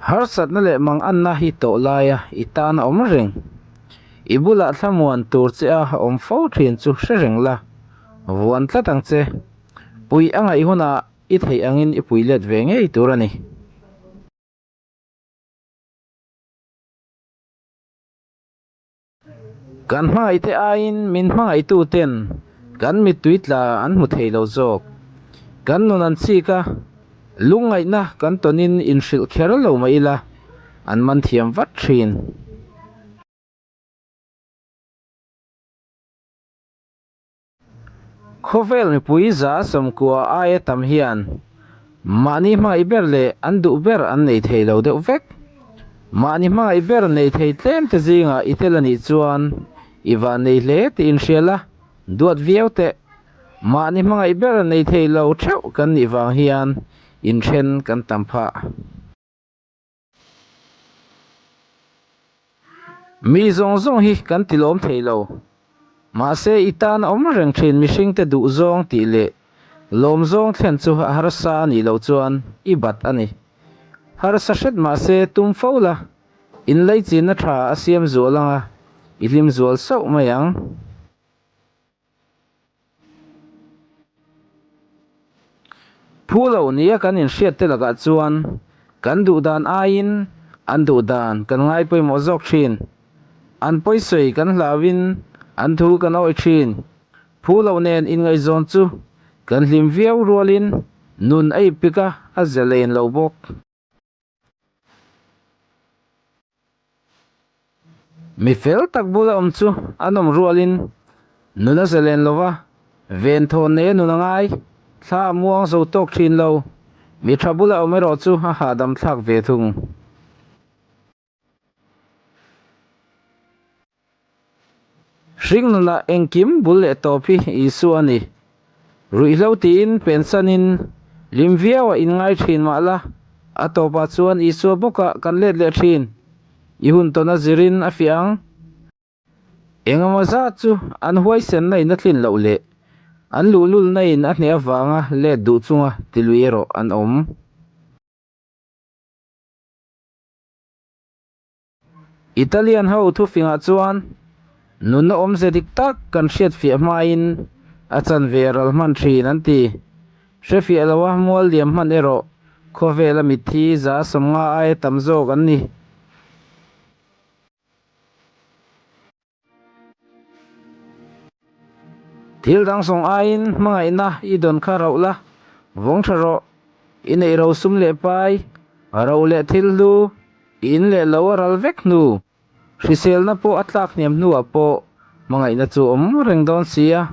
Harsatna leh manganna hi tawh laia i tan a awm reng. I bulah thlamuan tur che a awm fo thin chu hre reng la, vuan tlat ang che. Puih a ngaih hunah i theih angin i pui let ve ngei tur a ni. Kan hmangaihte aiin min hmangaihtuten kan mittui tla an hmu thei lo zawk. Kan nun an chik a, lungngaihna kan tawnin inhrilh kher lo mah ila, an man thiam vat thin. Khawvel mipui 90 aia tam hian mahni hmangaih ber leh an duh ber an nei thei lo deuh vek. Mahni hmangaih ber nei thei tlem te zingah i tel a nih chuan i vannei hle tih inhria la, duat viau teh. Mahni hmangaih ber nei thei lo theuh kan nih vang hian inthen kan tam phah. Mi zawng zawng hi kan ti lawm thei lo. Mahse i tan a awm reng thin mihringte duh zawng tih leh lawm zawng thlen chu a harsa a nih loh chuan i bat a ni. Harsa hret mahse tum fo la, inlaichinna tha a siam zual anga i hlim zual sauh mai ang. Phu lo nia kan inhriat te lakah chuan kan duh dan aiin an duh dan kan ngai pawimawh zawk thin. An pawisawi kan hlauhin an thu kan awih thin. Phu lo nen inngaihzawn chu kan hlim viau rualin nun a ipik a, a zalen lo bawk. Mi fel tak bula awm chu an awm rualin nun a zalen lo va, venthawn nei a nun a ngai, thla a muang zo tawk thin lo. Mi tha bula awm erawh chu a hahdam thlak ve thung. Hringnunah engkim bul leh tawp hi Isua a ni. Ruihhlo tiin pensanin lim viauah inngai thin mah la, a tawpah chuan Isua bawkah kan let leh thin. I hun tawn a zirin a fiah ang. Engemaw zat chu an huaisenna in a tlin loh leh an luhlulna in a hneh avanga let duh chunga tilui erawh an awm. Italian ho thufingah chuan nunna awmze dik tak kan hriatfiah hmain a chanve a ral hman thin an ti. Hrefiah loa mual liam hman erawh khawvela mitthi 50 aia tam zawk an ni. Thil dang zawng aiin hmangaihna i dawn kha rauh la, vawng tha rawh. I neih ro sum leh pai, ro leh thil hlu, i in leh lo a ral vek hnu. Hriselna pawh a tlak hniam hnuah pawh hmangaihna chu awm reng dawn si a.